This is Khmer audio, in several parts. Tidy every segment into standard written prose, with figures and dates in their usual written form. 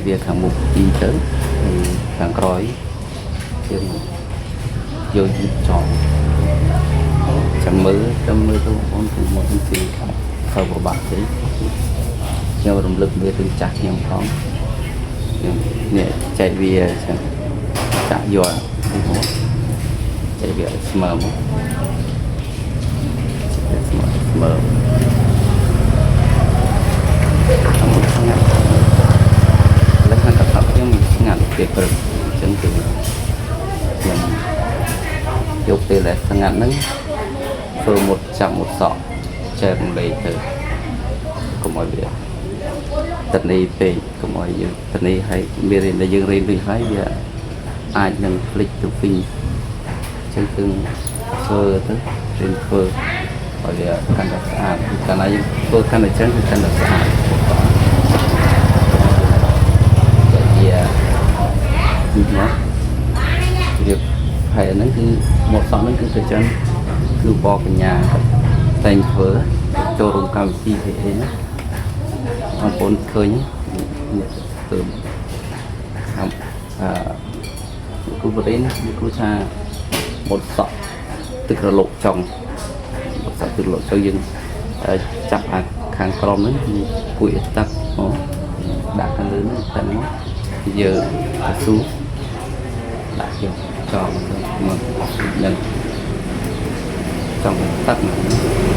វាខាងមុខពីរទៅហើយខាងក្រោយយើងយកយឺតចងចាំមើលចាំមើលទៅបងប្អូនគឺមកនេះគឺអត់សូវពិបាកទេខ្ញុំរំលឹកមេរឿងចាស់ខ្ញុំផងខ្ញុំនេះចែកវាចឹងចាក់យកនេះមកចែកវាឲ្យស្មើមកចែកស្មើស្មើខាងមុខស្ងាត់ឥឡូវខាងកសក់ខ្ញុំស្ងាត់ពេលព្រឹកអញ្ចឹងគឺខ្ញុំយកពេលដែលស្ងាត់ហ្នឹងធ្វើមុតចាប់មុតសក់ចែករំលែកទៅកុំឲ្យវាតនីពេកកុំឲ្យយើងតនីឲ្យមានរៀនដែលយើងរៀនរួចហើយវាអាចនឹងភ្លេចទៅវិញអញ្ចឹងគឺធ្វើទៅរៀនធ្វើឲ្យវាកាន់តែស្អាតកាលណាយើងធ្វើកាន់តែច្រើនគឺកាន់តែស្អាតតែវានេះមកវាហើយអាហ្នឹងគឺមកសក់ហ្នឹងគឺទៅច្រើនគឺបកញ្ញាគាត់តែងធ្វើចូលរួមកម្មវិធីអីអីណាបងប្អូនឃើញនេះធ្វើខាងអឺគ្រូបរិនគ្រូថាមុតសក់ទឹករលកចុងមុតសក់ទឹករលកចុងយើងចាប់អាខាងក្រោមហ្នឹងគួយទឹកមកដាក់ខាងលើហ្នឹងតែមកយើងកស៊ូដាក់យកចងទៅមកនឹងចង់ទឹក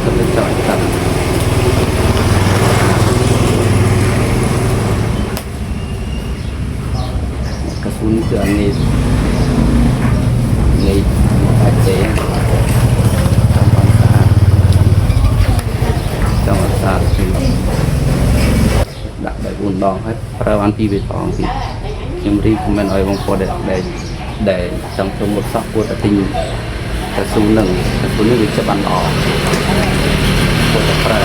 ទៅចង់ទឹកកស៊ូនេះគឺអត់ងាយងាយអាចទេចង់បានស្អាតចង់ឲ្យស្អាតគឺដាក់បែប4ដងហើយប្រើបាន2 3ដងទៀតខ្ញុំ recommend ឲ្យបងប្អូនដែលដែលដែលចង់ធ្វើមុតសក់គួរតែទិញកស៊ូនឹងកស៊ូនឹងវាចាប់បានល្អគួរតែប្រើ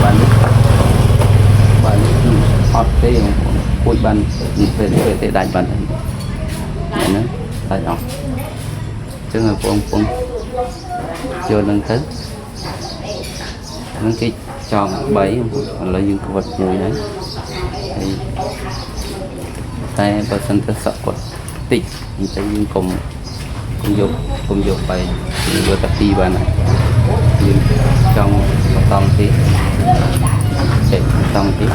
បាននេះបាននេះគឺអត់ទេបងប្អូនគួចបានពេលពេលទេដាច់បានហ្នឹងណាដាច់អស់អញ្ចឹងឲ្យបងប្អូនចូលនឹងទៅហ្នឹងគេចង់3បងប្អូនឥឡូវយើងក្វិតមួយហើយហើយតែបើសិនទៅសក់គាត់តិចអញ្ចឹងយើងកុំកុំយកកុំយក3យើងយកតែ2បានហើយយើងចង់បន្តទៀតចេះបន្តទៀត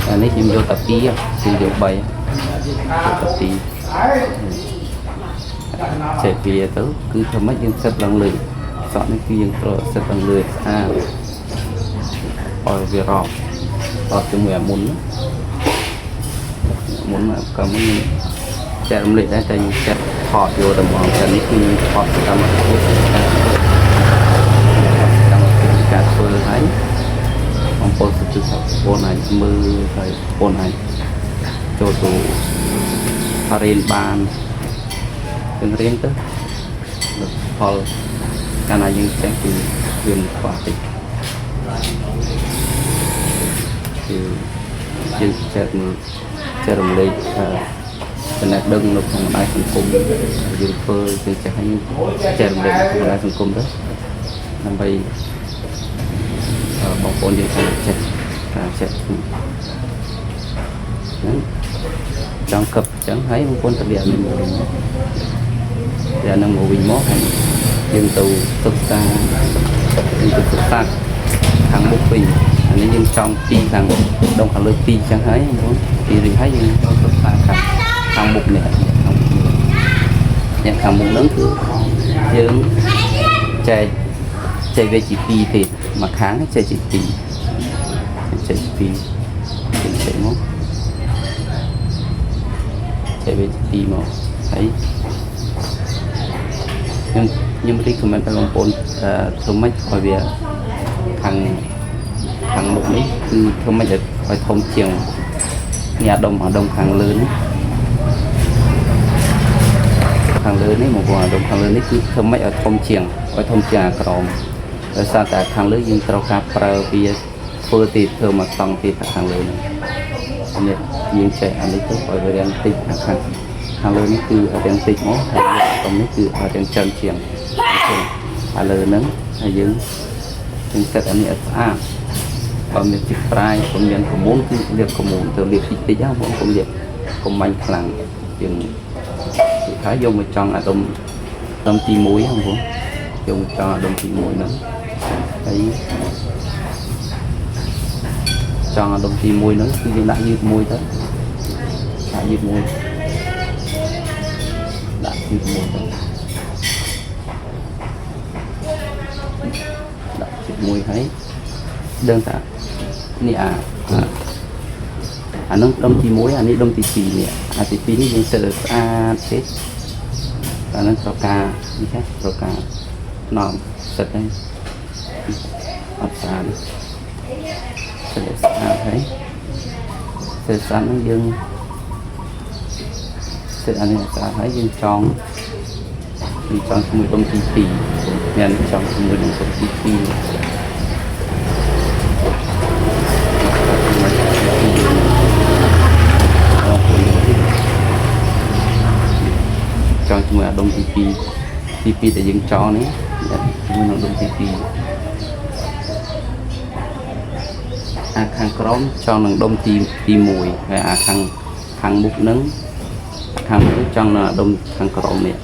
អានេះខ្ញុំយកតែ2យើងយក3យកតែ2ចេះវាទៅគឺធ្វើម៉េចយើងសិតឡើងលើសក់នេះគឺយើងត្រូវសិតឡើងលើស្អាតឲ្យវារកតជាមួយអាមុនណាមុនក៏មុនចែករំលែកដែរតែខ្ញុំចាក់ថតយកតែហ្មងតែនេះគឺខ្ញុំថតតាមភាពការធ្វើតាមភាពការធ្វើហើយបងប្អូនសុខភាពបងប្អូនអាចមើលហើយបងប្អូនអាចចូលទៅរៀនបានយើងរៀនទៅផលកាលណាយើងចេះគឺវាមិនខ្វះតិចគឺយើងចែកមើលចែករំលែកចំណេះដឹងនៅក្នុងបណ្ដាញសង្គមយើងធ្វើយើងចេះហើយចែករំលែកនៅក្នុងបណ្ដាញសង្គមទៅដើម្បីបងប្អូនយើងអាចចេះចេះហ្នឹងចង់កឹបអញ្ចឹងហើយបងប្អូនទៅលាក់នេះមកវិញមកលាក់នឹងមកវិញមកហើយយើងទៅសិក្សាយើងទៅសិក្សាខាងមុខវិញអានេះយើងចង់ពីខាងដងខាងលើពីអញ្ចឹងហើយបងប្អូនពីរួចហើយយើងទៅសិក្សាខាងខាងមុខនេះខាងមុខនេះអ្នកខាងមុខហ្នឹងគឺយើងចែកចែកវាជាពីរទៀតមួយខាងចែកជាពីរចែកជាពីរយើងចែកមកចែកវាជាពីរមកហើយខ្ញុំខ្ញុំ recommend ដល់បងប្អូនធ្វើម៉េចឲ្យវាខាងខាងមុខនេះគឺធ្វើម៉េចឲ្យឲ្យធំជាងនេះអាដុំអាដុំខាងលើនេះខាងលើនេះបងប្អូនអាដុំខាងលើនេះគឺធ្វើម៉េចឲ្យធំជាងឲ្យធំជាងអាក្រោមដោយសារតែខាងលើយើងត្រូវការប្រើវាធ្វើទៀតធ្វើមកតង់ទៀតខាងលើនេះនេះយើងចែកអានេះទៅឲ្យវារាងតិចខាងខាងលើនេះគឺឲ្យរាងតិចមកហើយអាដុំនេះគឺឲ្យរាងច្រើនជាងអាលើហ្នឹងហើយយើងយើងសិតអានេះឲ្យស្អាត បើមានជាតិប្រៃបើមានក្រមួនគឺលាបក្រមួនទៅលាបតិចតិចហ្នឹងបងកុំលាបកុំបាញ់ខ្លាំងជាងហើយយកមកចង់អាដុំដុំទី1ហ្នឹងបងយកមកចង់អាដុំទី1ហ្នឹងហើយចង់អាដុំទី1ហ្នឹងគឺយើងដាក់យឺតមួយទៅដាក់យឺតមួយដាក់យឺតមួយទៅដាក់ជាមួយហើយដឹងថានេះអាអានឹងដុំទី1អានេះដុំទី2នេះអាទី2នេះយើងសិតឲ្យស្អាតទេអានឹងត្រូវការនេះចាត្រូវការណំសិតហើយអត់ស្អាតសិតឲ្យស្អាតហើយសិតស្អាតហ្នឹងយើងសិតអានេះស្អាតហើយយើងចង់ជាមួយដុំទី2មានចង់ជាមួយនឹងដុំទី2ចង់ជាមួយអាដុំទី2ទី2ដែលយើងចង់នេះជាមួយនឹងដុំទី2អាខាងក្រោមចង់នឹងដុំទី1ហើយអាខាងមុខនឹងខាងមុខចង់នឹងអាដុំខាងក្រោមនេះ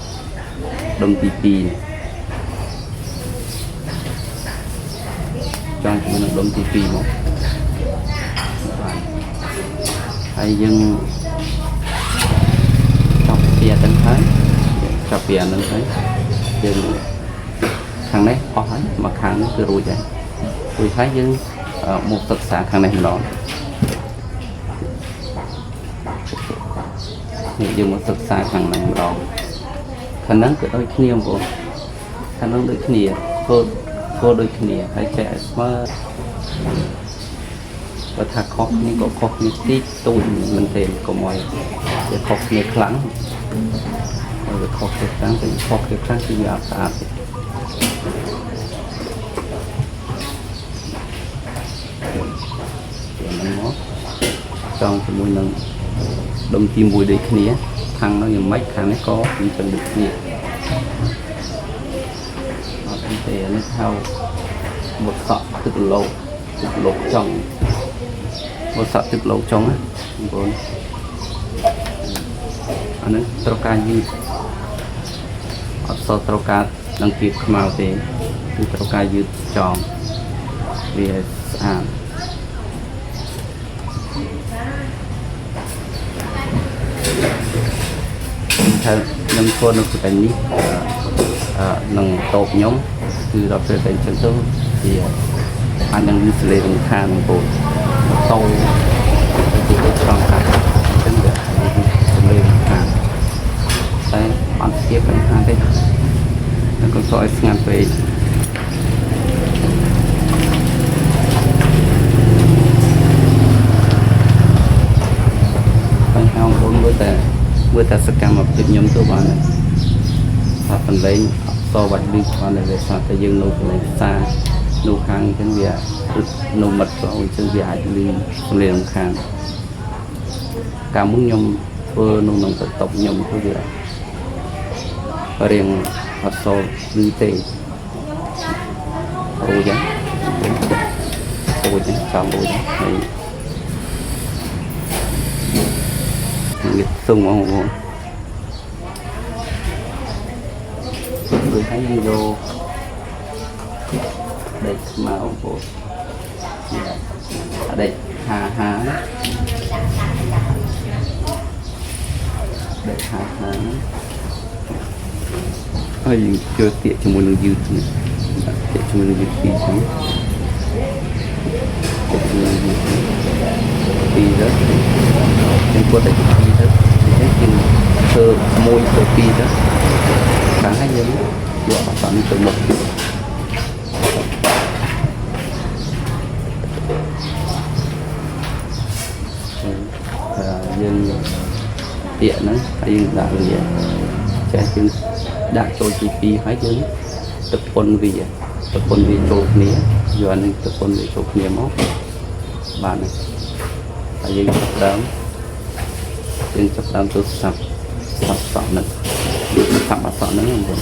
ដុំទី2នេះចង់ជាមួយនឹងដុំទី2មកបាទហើយយើងចប់ពីអាហ្នឹងហើយចប់ពីអាហ្នឹងហើយយើងខាងនេះអស់ហើយមកខាងនេះគឺរួចហើយរួចហើយយើងមកសិក្សាខាងនេះម្ដងនេះយើងមកសិក្សាខាងនេះម្ដងខាងហ្នឹងគឺដូចគ្នាបងប្អូនខាងហ្នឹងដូចគ្នាធ្វើដូចគ្នាហើយចេះឲ្យស្មើបើថាខុសគ្នាក៏ខុសគ្នាតិចតួចមែនទេកុំឲ្យវាខុសគ្នាខ្លាំងហើយវាខុសគ្នាខ្លាំងទៅខុសគ្នាខ្លាំងគឺវាអត់ស្អាតទេហ្នឹងមកចង់ជាមួយនឹងដុំទី1ដូចគ្នាខាងនោះយ៉ាងម៉េចខាងនេះក៏អញ្ចឹងដូចគ្នាអត់ទេនេះហៅបុតសក់ទឹកលោកទឹកលោកចង់បុតសក់ទឹកលោកចង់ណាបងប្អូនអានេះត្រូវការយឺតអត់សូវត្រូវការនឹងពីខ្មៅទេគឺត្រូវការយឺតចង់វាស្អាតថាខ្ញុំធ្វើនៅកន្លែងនេះនឹងតូបខ្ញុំគឺដល់ពេលតែអញ្ចឹងទៅវាអាចនឹងសលេរំខានបងប្អូនតូទៅទៅឆ្លងកាត់អញ្ចឹងវាសលេរំខានតែអត់ជាបញ្ហាទេតែក៏ឲ្យស្ងាត់ពេកបញ្ហាបងប្អូនមើលតែសកម្មភាពខ្ញុំទៅបានថាបន្លែងអត់សបាច់លឺបានតែដោយសារតែយើងនៅកន្លែងផ្សារនៅខាងអញ្ចឹងវានៅមាត់ផ្លូវអញ្ចឹងវាអាចលឺសំឡេងរំខានកាលមុនខ្ញុំធ្វើនៅក្នុងបន្ទប់ខ្ញុំទៅវារៀងអត់សូវលឺទេរួចហ្នឹងរួចហ្នឹងចំរួចហើយវាសុំបងប្អូនរួចហើយយើងយកដែកខ្មៅបងប្អូនដែកហាហាដែកហាហាហើយយើងចូលទៀកជាមួយនឹងយឺតនេះទៀកជាមួយនឹងយឺតពីរចឹងទៀកជាមួយនឹងយឺតពីរទៅយើងគួរតែពីរទៅអញ្ចឹងយើងធ្វើមួយទៅពីរទៅខាងហើយយើងយកអសនេះទៅមុខយើងទៀកហ្នឹងហើយយើងដាក់វាចេះយើងដាក់ចូលទី2ហើយយើងទឹកពុនវាទឹកពុនវាចូលគ្នាយកអានេះទឹកពុនវាចូលគ្នាមកបានហើយយើងចាប់ដើមទៅសាប់សក់ហ្នឹងសាប់អសក់ហ្នឹងបងប្អូន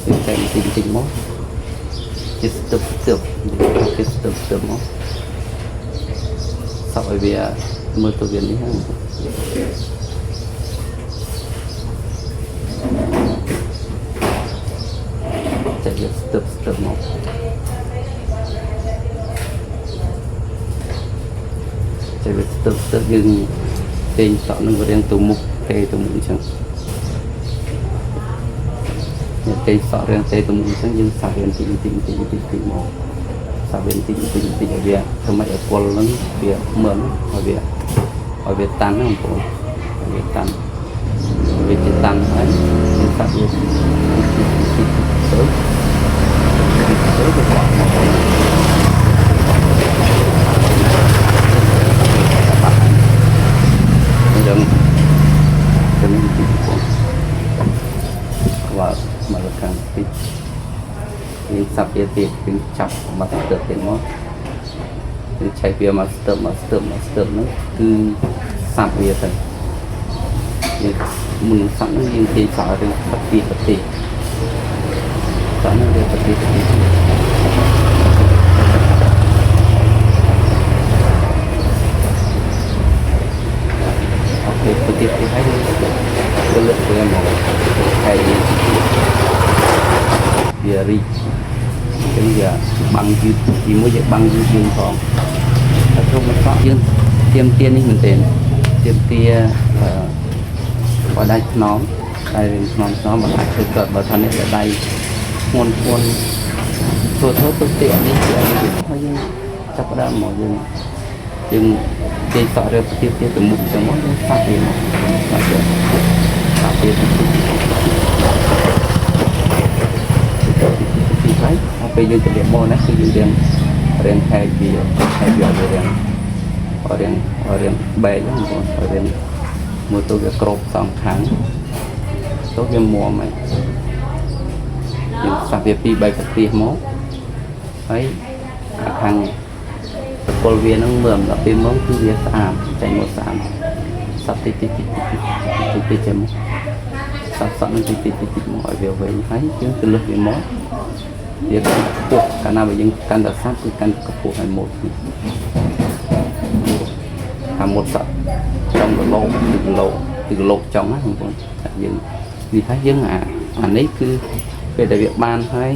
យើងតែបន្តិចបន្តិចមកជាស្ទើបស្ទើបជាស្ទើបស្ទើបមក សាប់ឲ្យវាមើលទៅវានេះហ្នឹង ចេះវាស្ទើបស្ទើបមកចេះវាស្ទើបស្ទើបយើងទាញសក់នឹងវារៀងទៅមុខទេទៅមុខអញ្ចឹងនេះទាញសក់រៀងទេទៅមុខអញ្ចឹងយើងសាប់វាបន្តិចបន្តិចបន្តិចបន្តិចបន្តិចមកសាប់វាបន្តិចបន្តិចបន្តិចឲ្យវាធ្វើម៉េចឲ្យគល់ហ្នឹងវាមើលឲ្យវាតាន់ហ្នឹងបងប្អូនឲ្យវាតាន់វាជាតាន់ហើយយើងសាប់វាតិចតិចតិចទៅទៅវាបាក់មកបាក់អញ្ចឹងទៅនេះតិចបងក្បាលមកលើខាងតិចយើងសាប់វាទៀតយើងចាប់មកស្ទើបទៀតមកយើងឆែកវាមកស្ទើបមកស្ទើបមកស្ទើបហ្នឹងគឺសាប់វាទៅយើងមុនសាប់ហ្នឹងយើងទាញសក់ឲ្យបទីបទីសក់ហ្នឹងវាបទីបទី OK បទីបទីហើយយើងលើកវាមកហើយវារីកអញ្ចឹងវាបាំងយឺតទីមួយវាបាំងយឺតយើងផងតែធម្មតាយើងទៀមទានេះមែនទេទៀមទាអឺបើដៃថ្នមដៃរៀងថ្នមថ្នមបើអាចធ្វើកើតបើថានេះដៃធ្ងន់ធ្ងន់ធ្វើធ្វើទៅទៀតនេះជានេះហើយយើងចាប់ផ្ដើមមកយើងយើងទាញសក់រើប្រទៀបទៀតទៅមុខអញ្ចឹងមកយើងសាប់វាមកសាប់វាសាប់វាទៅទីហើយដល់ពេលយើងទម្លាក់មកណាគឺយើងរៀងរៀងហែកវាហែកវាឲ្យវារៀងឲ្យរៀងឲ្យរៀងបែកហ្នឹងបងប្អូនឲ្យរៀងមើលទៅវាក្របសងខាងទៅវាមាំហើយយើងសាប់វាពីរបែកប្រទេសមកហើយអាខាងបកលវាហ្នឹងមើលដល់ពេលមកគឺវាស្អាតចេញមកស្អាតសាប់តិចតិចតិចតិចតិចតិចចេញមកសាប់សក់នឹងតិចតិចតិចតិចមកឲ្យវាវែងហើយយើងទៅលើសវាមកវាកាន់តែខ្ពស់កាលណាបើយើងកាន់តែសាប់គឺកាន់តែខ្ពស់ហើយមកនេះថាមុតសក់ចុងគីឡូពីគីឡូពីគីឡូចុងណាបងប្អូនថាយើងនេះហើយយើងអាអានេះគឺពេលដែលវាបានហើយ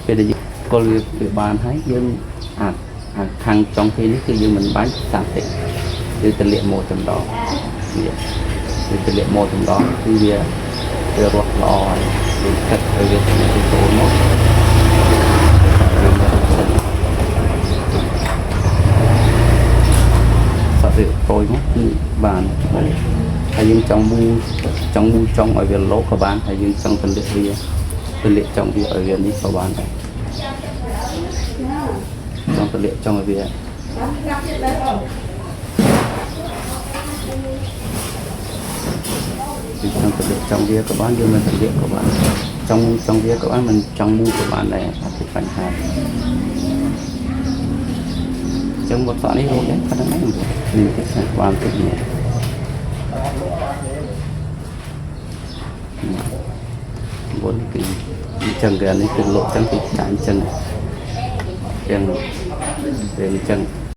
ពេលដែលយើងគល់វាវាបានហើយយើងអាអាខាងចុងគេនេះគឺយើងមិនបាច់សាប់ទេគឺទលាកមកចម្ដងនេះគឺទលាកមកចម្ដងគឺវាវារស់ល្អហើយយើងគិតឲ្យវាទៅចូលមក សត្វវាប្រួយមកគឺបានហើយយើងចង់មូចង់មូចង់ឲ្យវាលោកក៏បានហើយយើងចង់ទលាក់វាទលាក់ចង់វាឲ្យវានេះក៏បានដែរចង់ទលាក់ចង់ឲ្យវាយើងចង់ទលាក់ចង់វាក៏បានយើងមិនទលាក់ក៏បានចង់មូចង់វាក៏បានមិនចង់មូក៏បានដែរអត់ជាបញ្ហាចឹងបទសក់នេះរួចហើយប៉ុណ្្នឹងឯងនេះទៀតខាងក្បាលតិចនេះ មុនគឺអញ្ចឹងគេអានេះគឺលក់អញ្ចឹងគឺចាញ់អញ្ចឹងអញ្ចឹងវាអញ្ចឹង។